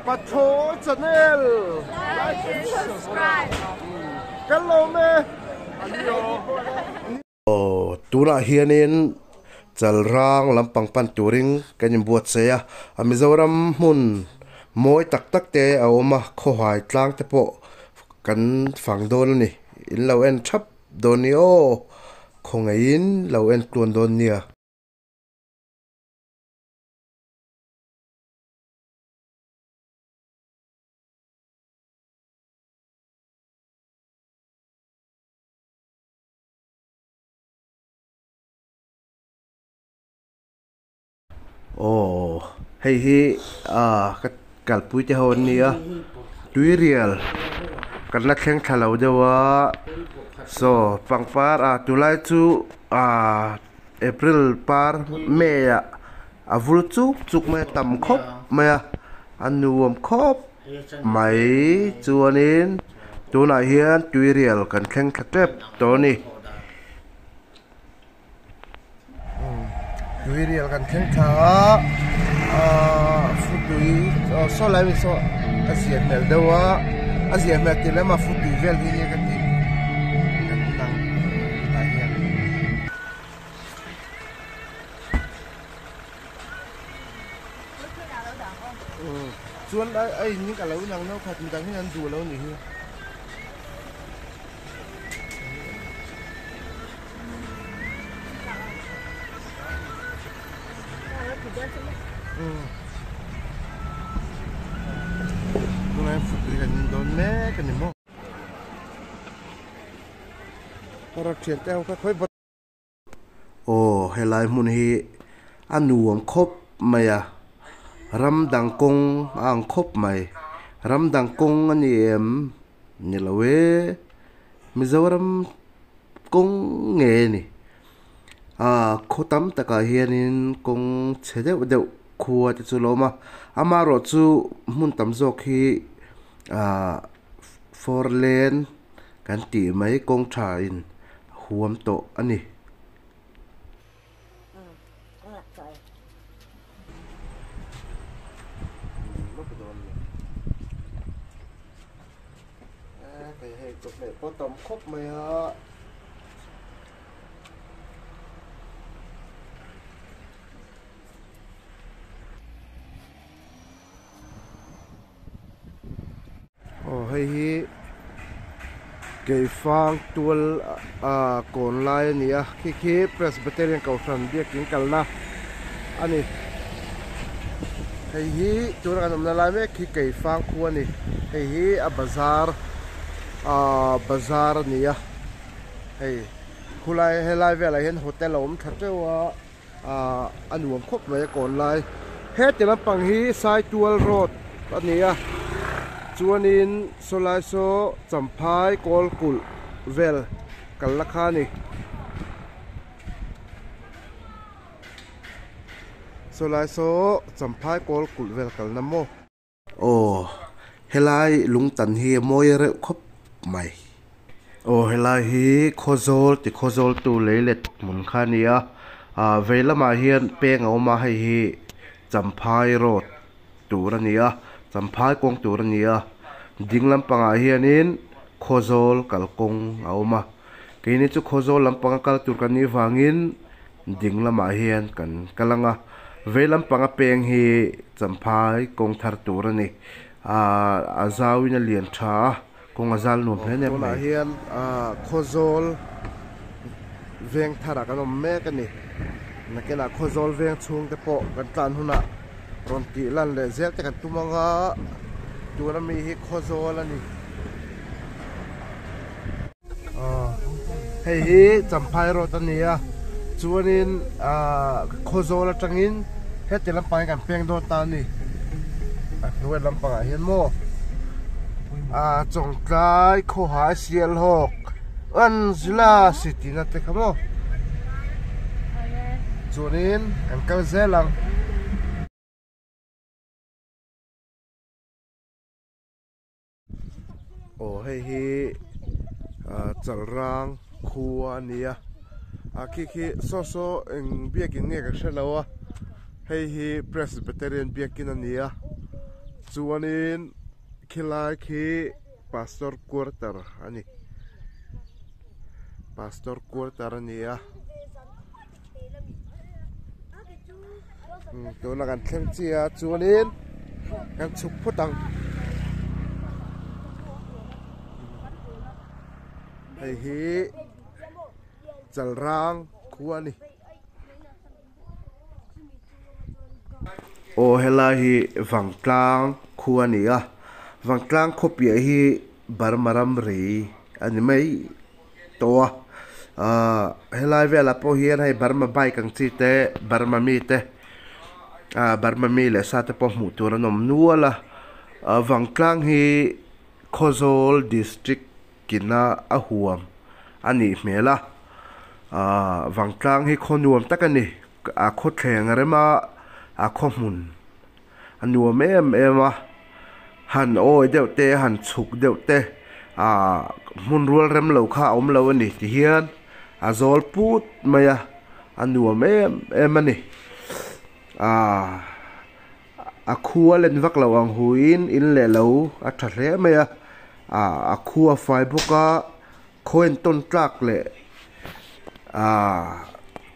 Pathawi channel Like and subscribe. Kan lawm e. Aw tunah hianin Chalrang lampang pan turin kan inbuatsaih a, a Mizoram hmun mawi tak tak te a awm a, khawhai tlang te pawh kan fang dawn a ni, in lo en thap dawn ni aw, khawngaihin lo en tluan dawn nia. Aw hei hi ah ka kalpui te ho an ni a tuirial kan la thleng thla lo deuh a saw pangpar ah tulai chu ah april par may ah a vul chuk chuk mai a tam khawp mai a a nuam khawp mai chuanin tunah hian tuirial kan thleng thla tep tawh a ni. Tuirial kan thleng thla a ahh futui saw lai mi saw a zia hmel deuh a a zia hmel tih lema futui vel hi nia ka tih kan dang tah hian. Chuan a in hi ka lo inang no khat midang hian an duh lo nih hi. Tunah hian football kan en dawn mek a ni maw. Parrot thian te ho kha khawi bawt. Aw helai hmun hi a nuam khawp mai a ram dang kawng a ang khawp mai ram dang kawng a ni em ni lo e Mizoram kawng nge a ni ah khaw tam takah hianin kawng chhe deuh deuh khua te chu a lo awm a amaherawh chu hmun tam zawk hi ah four lane Kan tih mai kawng tha in huam tawh a ni. Aw hei hi keifang tual ah kawn lai a ni a khi khi Presbyterian Kohhran biakin kalna a ni hei hi tuna kan awmna lai mek hi keifang khua a ni hei hi a bazar ah bazar a ni a hei khulai helai velah hian hotel a awm tha teuh a ah a nuam khawp mai a kawn lai heti lampang hi Saitual road a ni a chuanin sawlai saw Champhai kawl kulh vel kal la kha a ni sawlai saw Champhai kawl kulh vel kalna maw. Aw helai lungtan hi a mawi reuh khawp mai. Aw helai hi khawzawl ti khawzawl tu lei let hmun kha a ni a ah vei lamah hian peng a awm a hei hi champhai road tur a ni a champhai kawng tur a ni a ding lampangah hianin khawzawl kalkawng a awm a keini chu khawzawl lampanga kal tur kan nih vangin. Ding lamah hian kan kal ang a, vei lampanga peng hi champhai kawng thar tur a ni. Aaa a zauin a lian tha a, kawng a zal nuam hle nen mai. Tunah hian Khawzawl veng tharah kan awm mek a ni. Nakinah Khawzawl veng chhung te pawh kan tlan hunah rawn tih lan leh zel te kan tum ang a, tuna mi hi Khawzawl a ni. Hei hi Champhai road a ni a chuanin ahh Khawzawl atangin heti lampang hi kan peng dawn ta a ni a hnuai lampangah hian maw ahh Chawngtlai khawhai Sialhawk Anzila city na te kha maw chuanin kan kal zel ang. Aw hei hi ah chalrang khua a ni a ah khi khi saw saw eng biakin nge ka hre lo a hei hi Presbyterian biakin a ni a. Chuanin khilai khi pastor quarter a ni. Pastor quarter a ni a. Tuna kan thleng chiah a chuanin kan chhuk phawt ang. Hei hi Chalrang khua a ni. Aw helai hi Vangtlang khua a ni a Vangtlang khaw piah hi Burma ramri a ni mai tawh a ahh helai velah pawh hian hei Burma bike ang chi te Burma mi te ahh Burma mi leh sa te pawh hmuh tur an awm nual a ah Vangtlang hi Khawzawl district kina a huam a nih hmel a ahh Vangtlang hi khaw nuam tak a ni a khawthleng rema a khaw hmun a nuam em em a han awi deuh te han chhuk deuh te ahh hmun rual rem lo kha a awm lo a ni ti hian a zawl put mai a a nuam em em a ni ahh a khua len vak loh ang huin in leh lo a tha hle mai a ahh a khua fai bawk a khaw entawn tlak leh ahh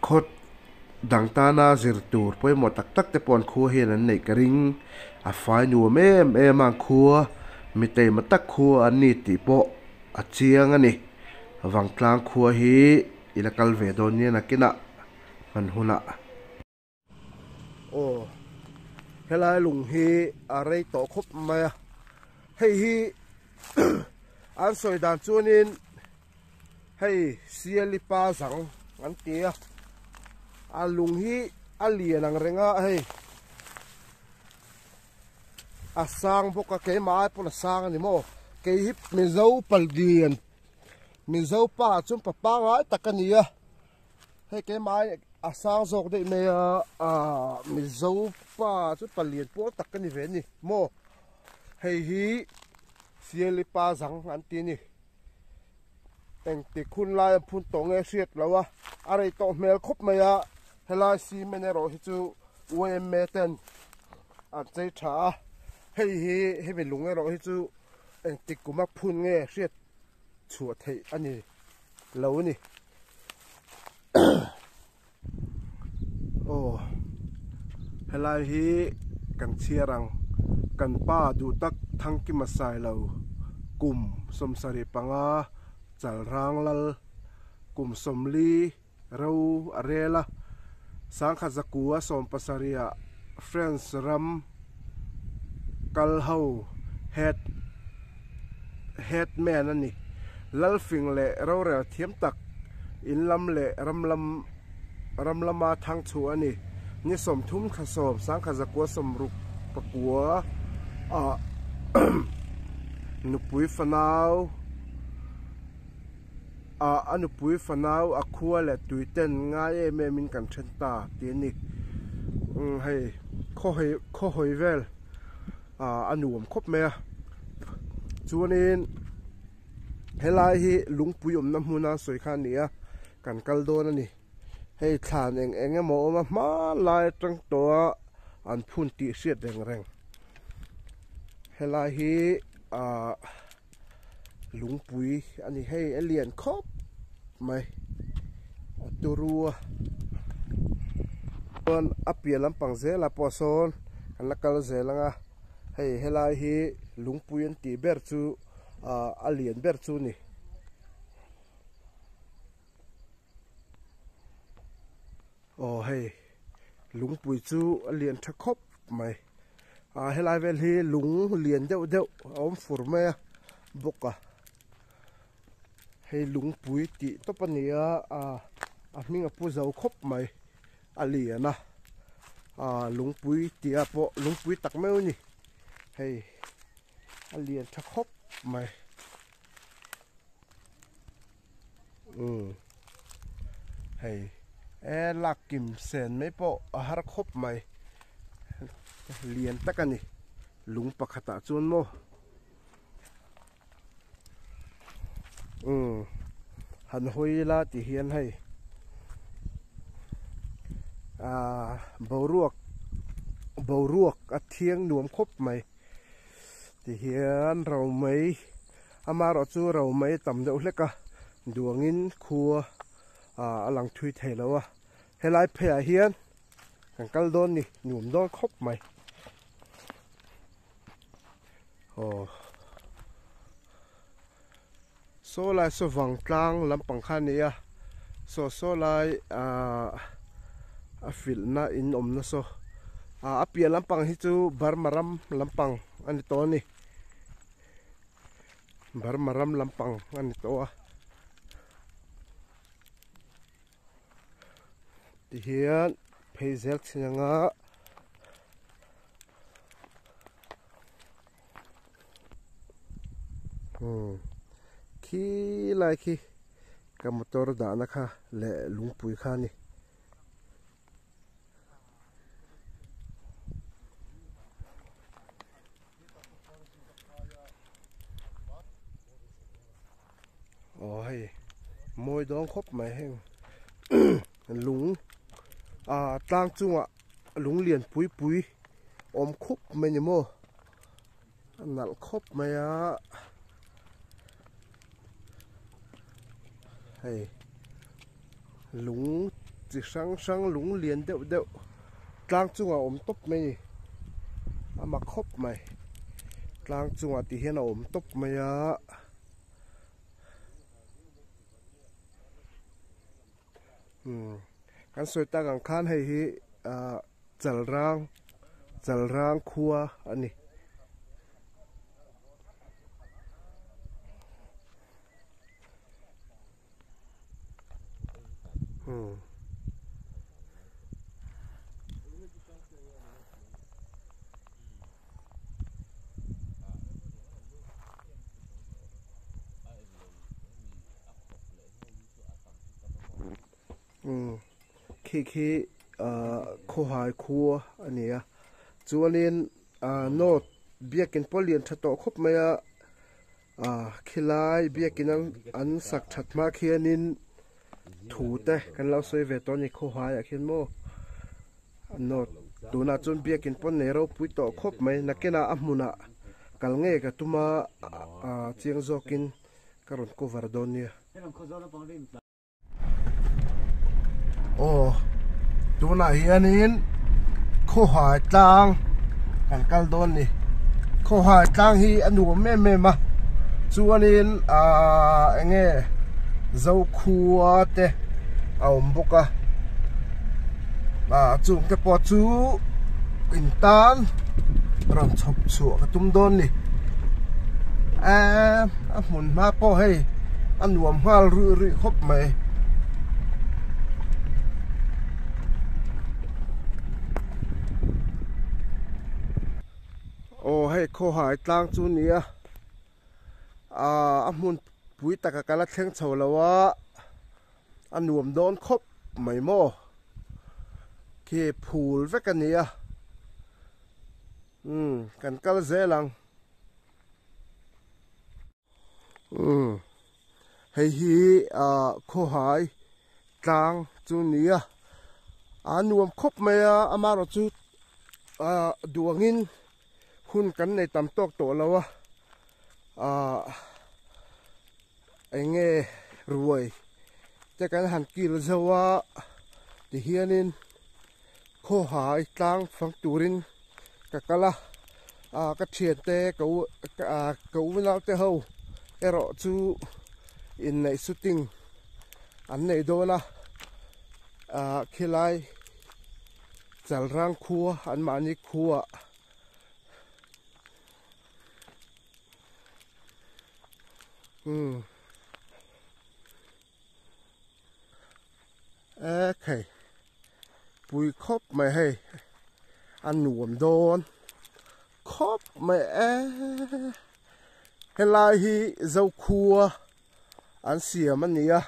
khaw dang tana zir tur pawimawh tak tak te pawh an khua hian an neih ka ring a fai nuam em em a an khua mi taima tak khua an ni tih pawh a chiang a ni vangtlang khua hi i la kal ve dawn nia nakinah hman hunah. Aw helai lung hi a rei tawh khawp mai a hei hi an sawi dan chuanin hei siali pa zang an ti a a lung hi a lian ang reng a hei a sang bawk a keimah ai pawn a sang a ni maw kei hi mizo palian mizo pa chuan pa pangngai tak a ni a. Hei keimah ai a sang zawk daih mai a ah mizo pa chu palian pawl tak ka ni ve a ni maw hei hi siali pa zang an ti a ni engtik hun lai a phun tawh nge hriat lo a a rei tawh hmel khawp mai a helai cement erawh hi chu yma ten an chei tha a hei hi hemi lung erawh hi chu engtik kum a phun nge hriat chhuah theih a ni lo a ni. Aw helai hi kan chhiar ang kan pa duh tak Thangkima Sailo kum 75 Chalrang Lal kum 40 ro a rel a sangkhat zakua 70 ah France ram kal ho head headman a ni. Lalfing leh rorel thiam tak in lam leh ram lam ram lama thang chhuah a ni. Ni 30 thla 10 1969 ah nupui fanau ah a nupui fanau a khua leh tui ten ngai em em in kan then ta tih a ni. Umm hei khaw hawi khaw hawi vel. ah a nuam khawp mai a chuanin helai hi lungpui awmna hmuna sawi kha a ni a kan kal dawn a ni hei thlan eng eng emaw a awm a hmanlai atang tawh a an phun tih hriat reng reng helai hi ah lungpui a ni hei a lian khawp mai a turu a chuan a piah lampang zelah pawh sawn an la kal zel ang a hei helai hi lungpui an tih ber chu ah a lian ber chu a ni. Aw hei lungpui chu a lian tha khawp mai ah helai vel hi lung lian deuh deuh a awm fur mai a bawk a hei lungpui tih tawp a ni a ah a hming a pu zo khawp mai a lian a ah lungpui tih ah pawh lungpui tak meuh a ni hei a lian tha khawp mai. Umm hei e lak kim sen mai pawh a har khawp mai lian tak a ni lung pakhatah chuan maw umm han hawi ila tih hian hei ah boruak boruak a thiang nuam khawp mai. Tihian romei amaherawhchu romei tam deuh hlek a duangin khua a lang thui thei lo a helai pheiah hian kan kal dawn ni nuam dawn khawp mai aw saw lai saw vangtlang lampang kha a ni a saw saw lai ahh a filhna in awmna saw ah a piah lampang hi chu Burma ram lampang a ni tawh a ni Burma ram lampang a ni tawh a tihian phei zel chin anga. Umm khi lai khi ka motor dahna kha leh lungpui kha a ni. Aw hei mawi dawn khawp mai heng lung ah tlang chungah lung lian pui pui awm khup mai ni maw a nalh khawp mai a hei lung chi hrang hrang lung lian deuh deuh tlang chungah a awm tawp mai ni a mak khawp mai tlang chungah ti hian a awm tawp mai a. Umm kan sawi tak ang khan hei hi ah chalrang chalrang khua a ni. Umm. Umm khi khi ahh khawhai khua a ni a chuanin ahh note biakin pawh lian tha tawh khawp mai a ahh khilai biakin an sak that hma khianin thu te kan lo sawi ve tawh a ni khawhaiah khian maw note tunah chuan biakin pawh nei ropui tawh khawp mai nakinah a hmunah kal ngei ka tum a ahh chiang zawkin ka rawn cover dawn nia. Aw tunah hianin khawhai tlang kan kal dawn ni khawhai tlang hi a nuam em em a chuanin ahh eng nge zokhua te a awm bawk a ah chung te pawh chu in tan rawn chhawp chhuah ka tum dawn ni eee a hmun hma pawh hei. A nuam nghal ruih ruih khawp mai. Aw hei khawhai tlang chu a ni a ah a hmun pui taka kal a thleng chho lo a a nuam dawn khawp mai maw khi phul vek a ni a umm kan kal zel ang. Umm hei hi ah khawhai tlang chu a ni a a nuam khawp mai a amaherawh chu ah duh angin hun kan nei tam tawk tawh lo a ah eng nge ruai te kan han kil zauh a tihianin khawhai tlang fang turin ka kal a ah ka thiante ka u ah ka unau te ho erawh chu inneih shooting an nei dawn a ah khilai chalrang khua an mahni khuaah. Umm ekhei pui khawp mai hei a nuam dawn khawp mai e helai hi zokhua an siam a ni a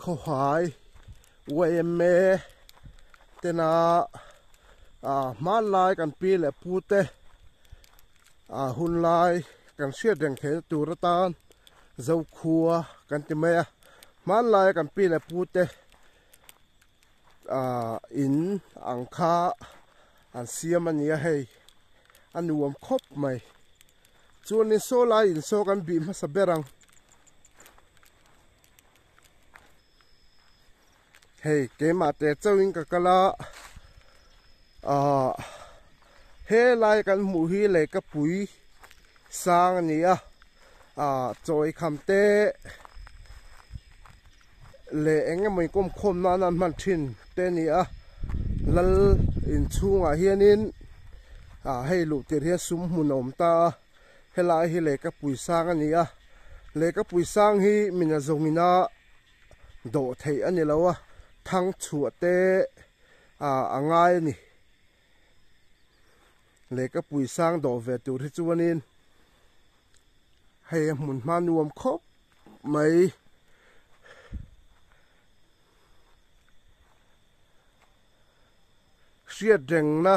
khawhai yma tena ah hmanlai kan pi leh pu te ah hunlai kan hriat reng theihna tur atan zokhua kan ti mai a hmanlai kan pi leh pu te ah in ang kha an siam a ni a hei a nuam khawp mai. Chuanin saw lai in saw kan bih hmasa ber ang. Hei keimah te chauhin ka kal a, ahh helai kan hmuh hi lehkapui sang a ni a, ahh chaw eikham te leh eng emaw inkawm khawm nana an hman thin te a ni a, lal inchhungah hianin ah hei luh tir hian sum hmun a awm ta a, helai hi lehkapui sang a ni a, lehkapui sang hi mina zawngina dawh theih a ni lo a, thang chhuah te ah a ngai a ni. Lehkapui sang dawh ve tur hi chuanin hei a hmun hma nuam khawp mai. Hriat rengna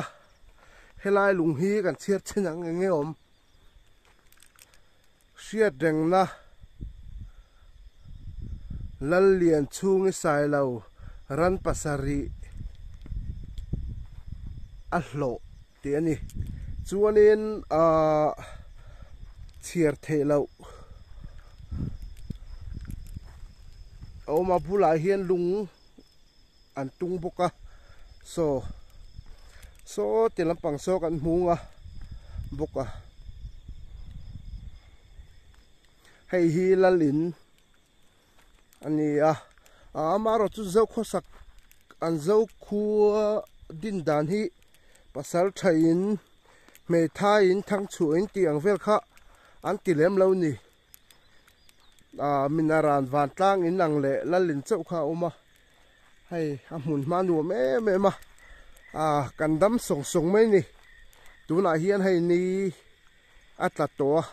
helai lung hi kan chhiar chin ang eng nge awm. Hriat rengna Lallian chhung i sai lo ran pasarih a hlawh tih a ni. Chuanin ahh chhiar theih loh a awm a bulah hian lung an tung bawk a saw saw ti lampang saw kan hmung a bawk a hei hi lal in a ni a amaherawh chu zo khawsak an zo khua din dan hi pasal tha in hmeithai in thangchhuah in tih ang vel kha an ti lem lo ni. Ahh minaran vantlang in ang leh lalin chauh kha a awm a hei a hmun hma nuam em em a ahh kan dam sawng sawng mai a ni tunah hian hei ni a tla tawh a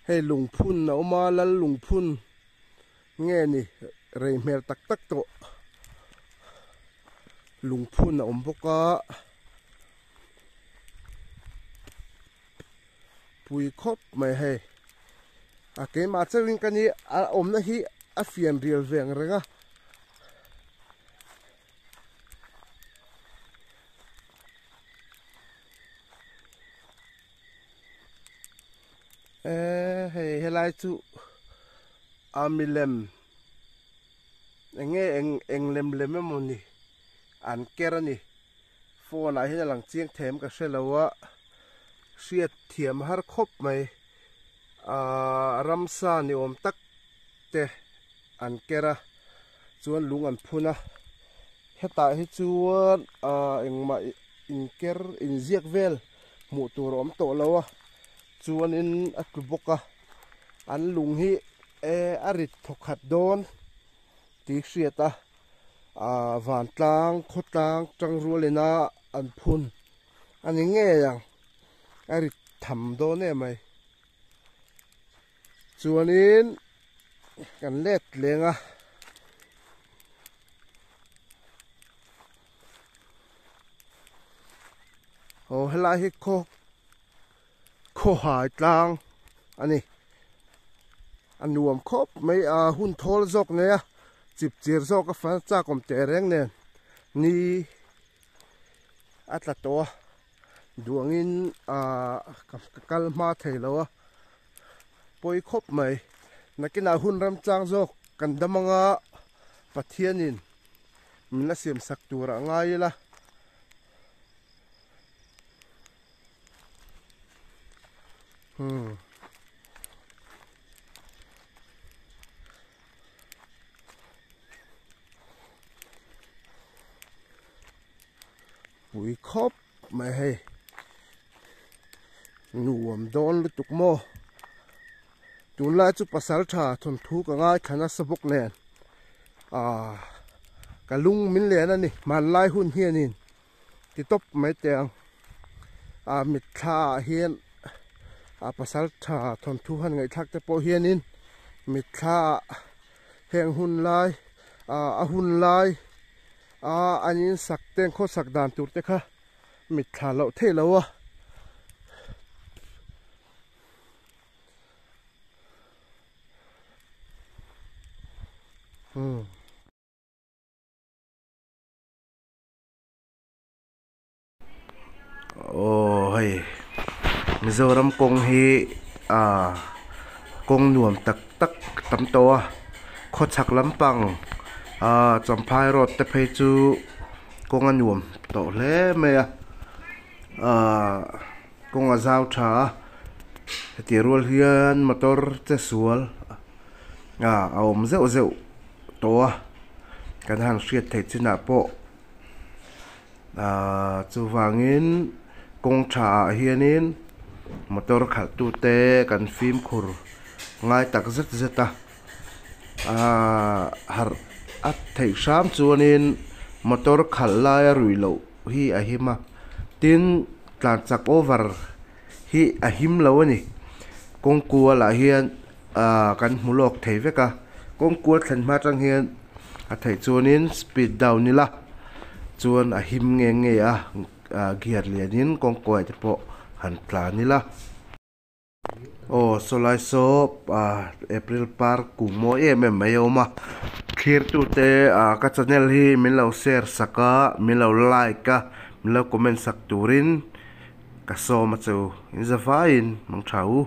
hei lungphun a awm a lal lungphun nge ni rei hmel tak tak tawh lungphun a awm bawk a. Pui khawp mai hei a keimah chauhin ka ni a awmna hi a fian rial ve ang reng a. Eee hei helai chu a milem eng nge eng eng lem lem emaw ni an ker a ni. Phone ah hian a lang chiang them ka hre lo a, hriat thiam har khawp mai. Ahh ramsa ni awm tak te an ker a, chuan lung an phun a. Hetah hi chuan ahh engmah inker inziak vel hmuh tur a awm tawh lo a, chuanin a tlu bawk a. An lung hi eh a rit thawkhat dawn tih hriat a. Ahh vantlang khawtlang tangrual ina an phun a ni ngei ang a rit tham dawn em mai chuanin kan let leng a. Aw helai hi khaw khawhai tlang a ni a nuam khawp mai a hun thawl zawk nei a chip chir zawk a fan chak awm teh reng nen ni a tla tawh a duangin ahh ka kal hma thei lo a pawi khawp mai nakinah hun ram chang zawk kan dam anga Pathianin min la siam sak tur a ngai ila. Hmm. Pui khawp mai hei. Nuam dawn lutuk maw. Tunlai chu pasal tha thawnthu ka ngaithla nasa bawk nen. Ah, ka lung min len a ni. Hmanlai hun hianin ti tawp mai teh ang a mitthla ah hian a pasal tha thawnthu han ngaihthlak te pawh hianin mitthla ah heng hun lai ah a hun lai a an in sak te an khawsak dan tur te kha mitthla loh theih lo a. Hmm. Aw hei Mizoram kawng hi ah kawng nuam tak tak tam tawh a khawchhak lampang ah champhai road te phei chu kawng a nuam tawh hle mai a ah kawng a zau tha a hetiang rual hian motor che sual ah a awm zeuh zeuh tawh a kan han hriat theih chinah pawh ahh chuvangin kawng tha ah hianin motor khalh tu te kan fimkhur ngai tak zet zet a ahh harh a theih hram chuanin motor khalh laia ruih loh hi a him a tin tlan chak over hi a him lo a ni kawng kual ah hian ahh kan hmu lawk thei vek a kawng kual thlen hma tang hian a theih chuanin speed down ila chuan a him nge nge a ah gear lianin kawng kuai te pawh han tlan ila. Aw sawlai saw ah april par kung mawi em em mai a awm a thlir tute ah ka channel hi min lo share sak a min lo like a min lo comment sak turin ka sawm a chu in za vaiin mang tha u.